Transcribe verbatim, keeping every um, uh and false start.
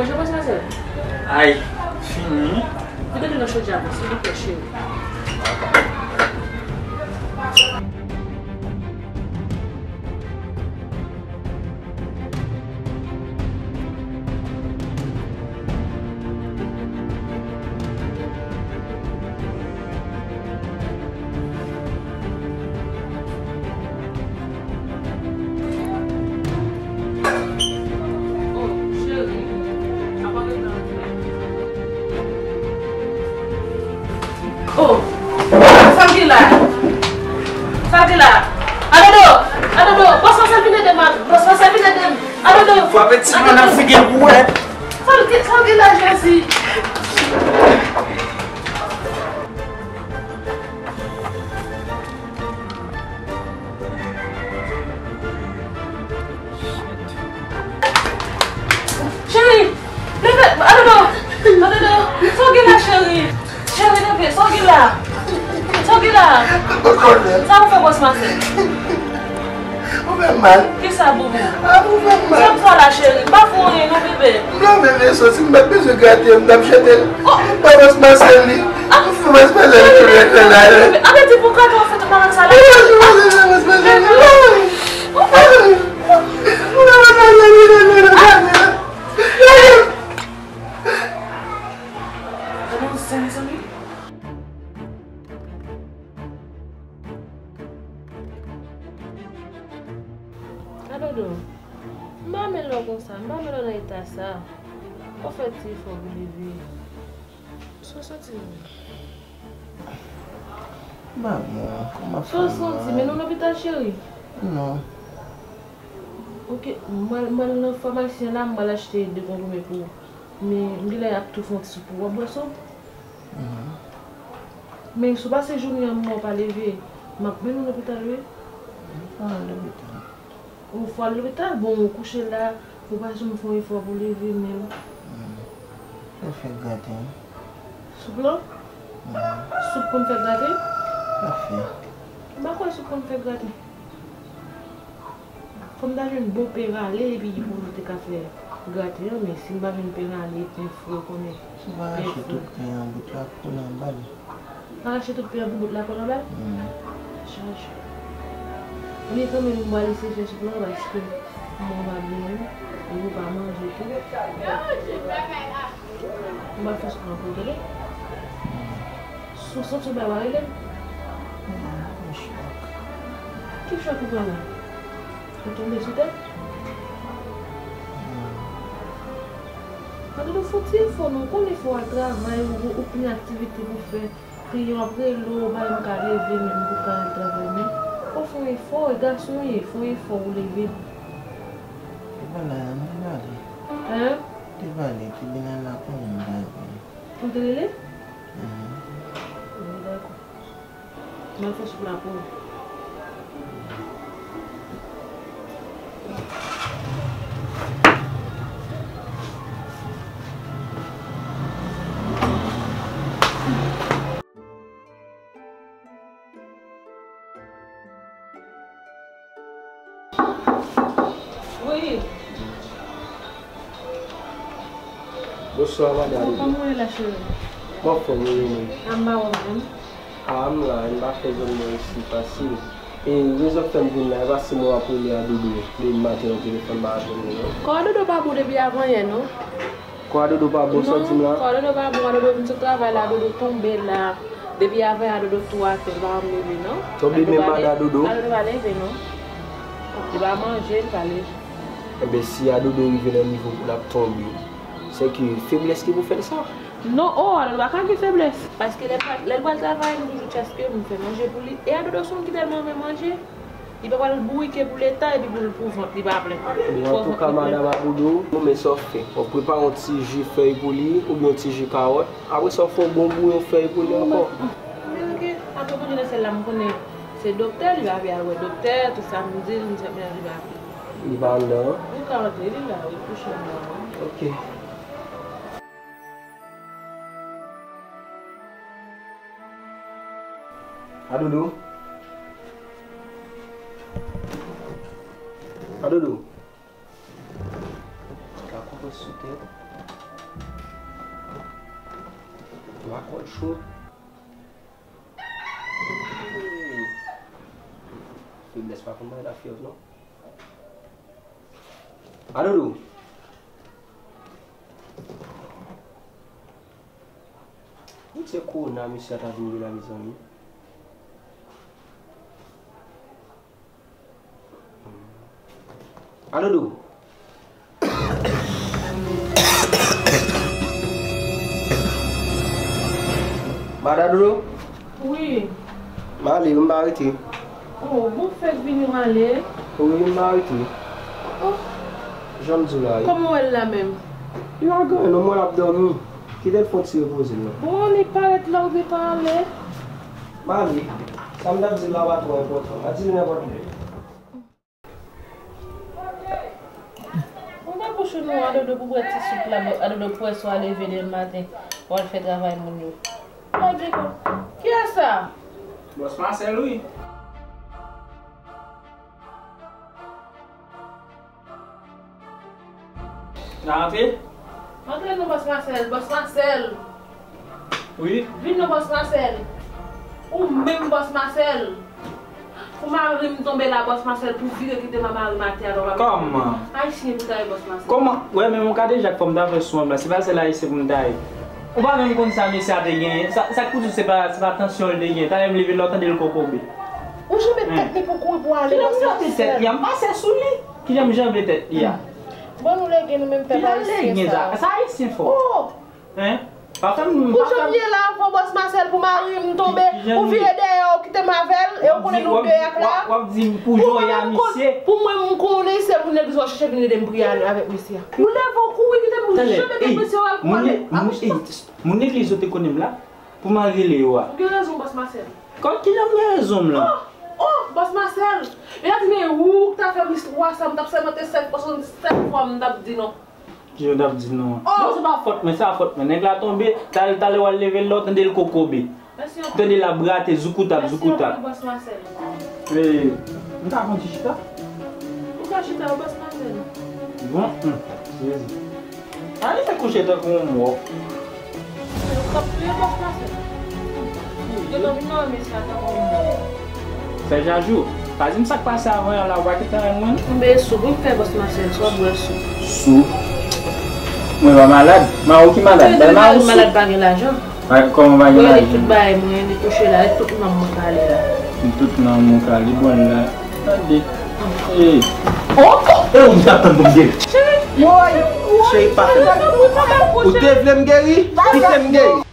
Bonjou, Bòs Masèl. Ay, fini. Vide dlo nan chodyè a, silvouplè, cheri. Oh, cheri, apa gen tan antre? Oh, sa l gen la? Sa l gen la? Adodo! Adodo! Bòs Masèl vin ede m! Bòs Masèl vin ede m! Adodo! Frape ti mwen nan figi l pou wè. Sa l gen, sa l gen la, Jezi? Cheri, leve, Adodo, Adodo, sa w gen la, cheri? Cheri, leve, sa w gen la? Sa w gen la? Sa w fè Bòs Masèl? Ou fè m mal. Kisa, boubou? Ah, ou fè m mal. Sa m fè w la, cheri? M pa fè w anyen, non, bebe. Non, bebe, soti, m pa t bezwen grate, m t ap jete l. Oh. M pa Bòs Masèl li. Ah. M fè Bòs Masèl li, cheri, cheri, cheri. Ah, bebe, ah, bebe, ti pou grate, w fè tout bagay sa la. Ah, Bòs Masèl li. Gade yon zen, mezanmi. Adodo, m pa renmen lè w konsa, m pa renmen lè w nan eta sa. Fò w fè ti efò pou leve. Sa w santi menm? M pa bon, kòman fè m mal? Sa w santi? Men nou lopital, cheri? Non. Ok, m al, m al nan famasi an la, m al achte de konprime pou ou. Men m genlè ap tou fè yon ti soup pou w, w ap bwè sa w? Mhm. Men si w pase jounen an mò, w pa leve, m ap mennen w lopital, wi. M pa al lopital. Ou fò al lopital? Bon, ou kouche la, ou pa janm fè yon efò pou w leve menm. Hmm. Sa fè graten. Soup lan? Hmm. Soup konn fè graten? Pa fè. M pa kwè soup konn fè graten. Fò m ta jwenn bon pen rale epi pou nou te ka fè graten an, men si m pa jwenn pen rale, pen fre, konnen. Si w pa rache tout pen an bout la, kole anba l. Pa rache tout pen an pou bout la kole anba l? Hmm. Chaje. Men kanmenm, m prale eseye fè soup lan paske manman pa byen, epi ou pa manje tou. M pral fè soup lan pou ou, tande? Hmm. Si w santi w bay, w a rele m. Hmm, yon chòk. Ki chòk ou pran la? Ou tonbe sou tèt? Hmm. Adodo, fè yon ti efò non, ou konn efò a, travay, ou, ou gen aktivite pou fè. Kliyan ap rele w, ou pa menm ka leve menm pou w ka al travay menm. Fò w fè yon efò, e gason w ye, fè yon efò pou w leve. Te pale a, m te pale. Hein? Te pale, tribinal la konnen m pale. Ou te rele? Mhm. Bon, dakò. M al fè soup la pou ou. Wi. Bonswa, madanm. Kòman w ye la, cheri? M anfòm, wi, wi. A, m pa wè w menm. A, m la, m pa fè zòn mwen isi fasil. E rezon k fè m vin la, e paske mwen ap rele Adodo depi maten nan telefòn, m pa jwenn li, non. Kò Adodo pa bon depi avanyè, non. Kò Adodo pa bon, sa w di m la? Non, kò Adodo pa bon, Adodo vin sot travay la, Adodo tonbe la. Depi avanyè Adodo tou atè, l pa janm leve, non. Tonbe menm madan Adodo? Adodo pa leve, non. Li pa manje, li pa leve. Enben, si Adodo rive nan nivo pou l ap tonbe, se ke feblès ki pou fè l sa. Non, oh, Adodo pa ka gen feblès. Paske lè l pral, lè l pral travay, m toujou chèske m fè manje pou li. E Adodo se yon moun ki tèlman renmen manje. Li pa pral bourike pou leta epi pou, pou vant li pa plen. Bon, antouka, madanm Adodo, bon, men sa w fè. W ap prepare yon ti ji fèy pou li, oubyen yon ti ji kawòt. Apre sa, w fè yon bon bouyon fèy pou li ankò. Men ok, apre manje nan syèl la, m konnen se doktè, li pa vle al wè doktè, tout sa m di l, m santi li pa vle. Li pa anndan an? Li ka antre, li la, wi, kouche la, wi. Ok. Adodo. Adodo. Ka konpre sou tèt. Wakòt cho. Feblès pa konn bay lafyèv, non. Alo, Doudou. Poutèt kowona, mesye a ta vin gen la, mezanmi. Alo, Doudou. Madan Doudou? Wi. M ale, m pa rete. Oh, bon fèt vini w ale. Wi, m pa rete. Oh. Jan m di w la, wi. Kòman w wè l la menm? Li pa gen anyen non, m wè l ap dòmi. Kite l fè yon ti repoze l non. Bon, li parèt la, ou gentan ale. M ale. Sa m t ap di w la pa twò enpòtan. M a di l nenpòt lè. Ouvè bouch ou non, Adodo, pou bwè ti soup la, Adodo, pou wè si w a leve demen maten, w al fè travay moun yo. Lage kò. Kiyès sa? Bòs Masèl, wi. N a antre? Antre non, Bòs Masèl, Bòs Masèl. Wi. Vin non, Bòs Masèl. Ou menm, Bòs Masèl. Pou mari m tonbe la, Bòs Masèl, pou vire kite m a mari m atè a, non, pa. Kòman? Ayisyen pou ta ye, Bòs Masèl. Kòman? Wè, men mwen ka deja fò m ta fè sou anblan. Se pa sèl Ayisyen pou m ta ye. Ou pa menm konn sa mesye a te genyen. Sa, sa k pou di se pa, se pa tansyon l te genyen. Talè m leve lè w tande l kokobe. Ou janbe tèt li pou kouri pou ale, Bòs Masèl. Kijan m janbe tèt li a? M pase sou li. Kijan m janbe tèt li a? Bon, nou lege nou menm pèp ayisyen sa. Sa Ayisyen fò. Oh! Hein? Pa fè m, pa fè m. Ou janm ye la avan, Bòs Masèl, pou mari m tonbe, ou vire dèyè, ou kite m avè l, e ou konnen nou de ak la. W ap di m pou jan w ye a misye. Pou mwen, m konnen se moun legliz w ap chèche vin ede m priye avèk misye a. Ou leve, ou kouri, kite m, ou janbe tèt misye, w al kole. Moun legliz yo te konnen m la, pou m al rele yo a. Ou gen rezon, Bòs Masèl. Kòman, kijan m gen rezon m la? Oh, oh, Bòs Masèl. E la di men ou k ta fè m istwa sa, m t ap sèmante sèt fwa, sèt fwa m t ap di non. Kijan w t ap di non? Oh! Non, se pa fòt mwen, se pa fòt mwen. Nèg la tonbe, talè, talè w al leve l la, w tande l kokobe. Tande l ap rate, zoukoutap, zoukoutap. Mèsi anpil, Bòs Masèl. E, m ka pran ti chita? Ou ka chita, Bòs Masèl. Bon, hmm, Jezi. Ann fè kouche tankou yon mò. Ou k ap touye Bòs Masèl. Yo t ap nan mesye a tankou yon mò. Sèjajou, pa di m sa k pase avan yè la, ou pa gentan renmen mwen. M bwè soup, m fè Bòs Masèl, swa bwè soup. Soup? Mwen pa malad. Mawo ki malad? Bay Mawo soup. Malad pa gen lajan. Kòman pa gen lajan? Mwen li tout bagay mwen, li touche la, e tout nanm mwen k ale la. Li tout nanm mwen k ale, bon la. Tande. E. Oh, oh, e ou m t ap tann pou m geri. Cheri. Woy. Cheri, pa fè m. Ou te vle m geri? Kite m geri.